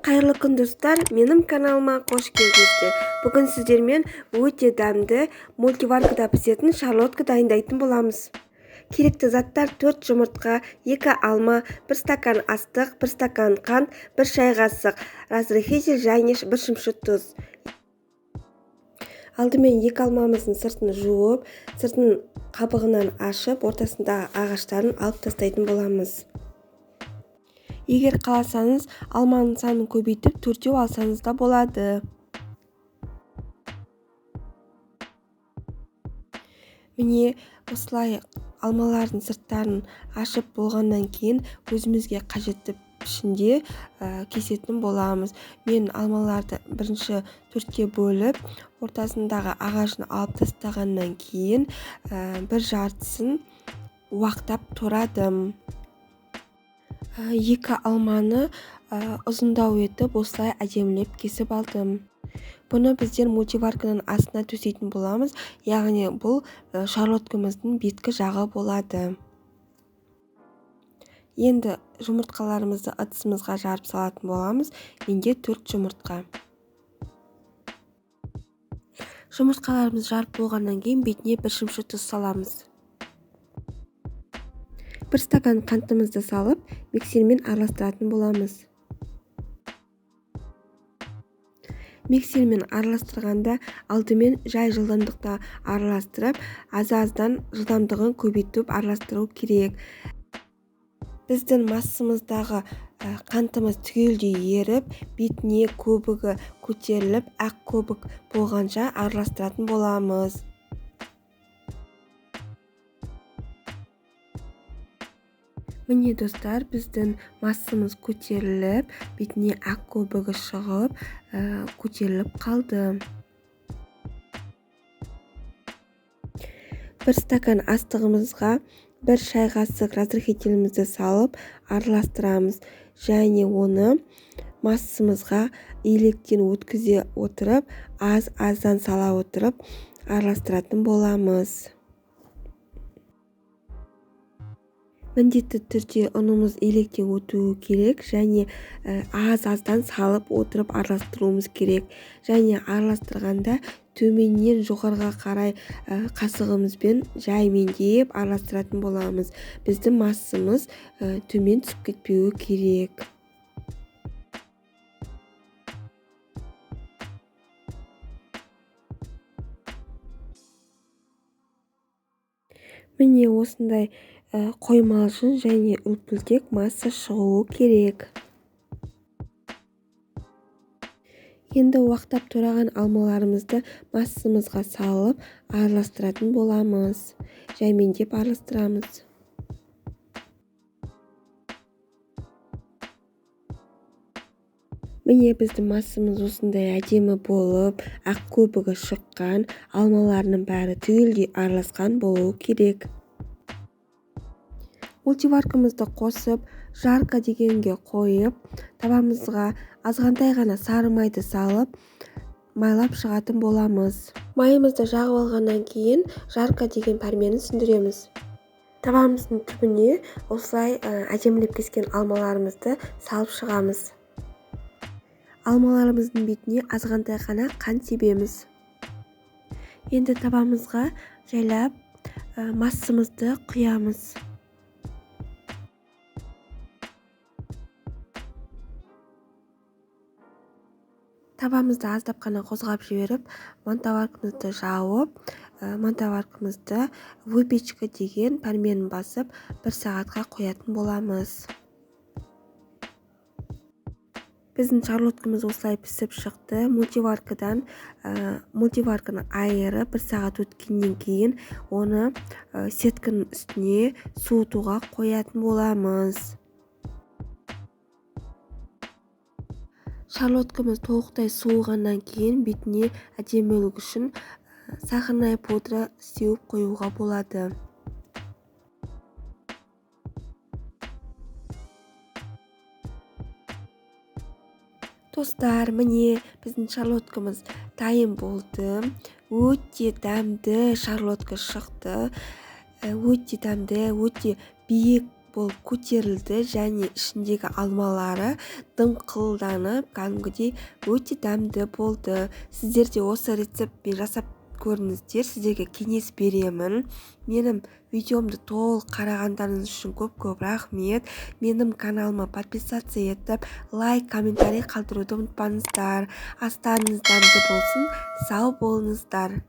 Қайырлы күн, достар! Менің каналыма қош келдіңіздер! Бүгін сіздермен өте дәмді мультиваркада пісетін шарлотка дайындайтын боламыз. Керекті заттар: 4 жұмыртқа, 2 алма, 1 стакан астық, 1 стакан қант, 1 шай қасық разрыхлитель және 1 шымшы тұз. Алдымен 2 алмамыздың сыртын жуып, сыртын қабығынан ашып, ортасындағы ағаштарын алып тастайтын боламыз. Егер қаласаңыз, алманың санын көбейтіп, төртеу алсаңыз да болады. Міне, осылай алмалардың сырттарын ашып болғаннан кейін өзімізге қажетті пішінде кесетін боламыз. Мен алмаларды бірінші төртке бөліп, ортасындағы ағашын алып тастағаннан кейін бір жартысын уақтап турадым. 2 алманы ұзындау етіп осылай әдемілеп кесіп алдым. Бұны біздер мультиварканың астына төсейтін боламыз, яғни бұл шарлоткамыздың беткі жағы болады. Енді жұмыртқаларымызды ыдысымызға жарып салатын боламыз. Менде 4 жұмыртқа. Жұмыртқаларымыз жарып болғаннан кейін бетіне 1 шымшы тұз саламыз. 1 стакан қантымызды салып, миксермен араластыратын боламыз. Миксермен араластырғанда алдымен жай жылдамдықта араластырып, аз-аздан жылдамдығын көбейтіп араластыру керек. Біздің массамыздағы қантымыз түгелдей еріп, бетіне көбігі көтеріліп, ақ көбік болғанша араластыратын боламыз. Міне, достар, біздің массамыз көтеріліп, бетіне ақ көбігі шығып, көтеріліп қалды. 1 стакан астығымызға 1 шай қасық разрыхлителімізді салып араластырамыз және оны массамызға електен өткізе отырып, аз-аздан сала отырып араластыратын боламыз. Міндетті түрде ұнымыз електен өтуі керек және аз-аздан салып отырып араластыруымыз керек. Және араластырғанда төменнен жоғарыға қарай қасығымызбен жаймендеп араластыратын боламыз. Біздің массамыз төмен түсіп кетпеуі керек. Міне, осындай қоймалжың және үлпілдек масса шығуы керек. Енді уақтап тураған алмаларымызды массамызға салып араластыратын боламыз. Жаймендеп араластырамыз. Міне, біздің массамыз осындай әдемі болып, ақ көбігі шыққан, алмаларының бәрі түгелдей араласқан болуы керек. Мультиваркамызды қосып, жарко дегенге қойып, табамызға азғантай ғана сары майды салып, майлап шығатын боламыз. Майымызды жағып алғаннан кейін жарко деген пәрменін сөндіреміз. Табамыздың түбіне осылай әдемілеп кескен алмаларымызды салып шығамыз. Алмаларымыздың бетіне азғантай ғана қант себеміз. Енді табамызға жайлап массамызды құямыз. Табамызды аздап қана қозғап жіберіп, мантоваркамызды жауып, мантоваркамызды выпечка деген пәрменін басып, 1 сағатқа қоятын боламыз. Біздің шарлоткамыз осылай пісіп шықты. Мультиварканы айырып, 1 сағат өткеннен кейін оны сетканың үстіне суытуға қоятын боламыз. Шарлоткамыз толықтай суығаннан кейін бетіне әдемілік үшін сахарная пудра сеуіп қоюға болады. Достар, міне біздің шарлоткамыз дайын болды. Өте дәмді шарлотка шықты. Өте дәмді, өте биік болып көтерілді және ішіндегі алмалары дымқылданып, кәдімгідей өте дәмді болды. Сіздер де осы рецептпен жасап көріңіздер, сіздерге кеңес беремін. Менің видеомды толық қарағандарыңыз үшін көп-көп рахмет. Менің каналыма подписаться етіп, лайк, комментарий қалдыруды ұмытпаңыздар. Астарыңыз дәмді болсын, сау болыңыздар.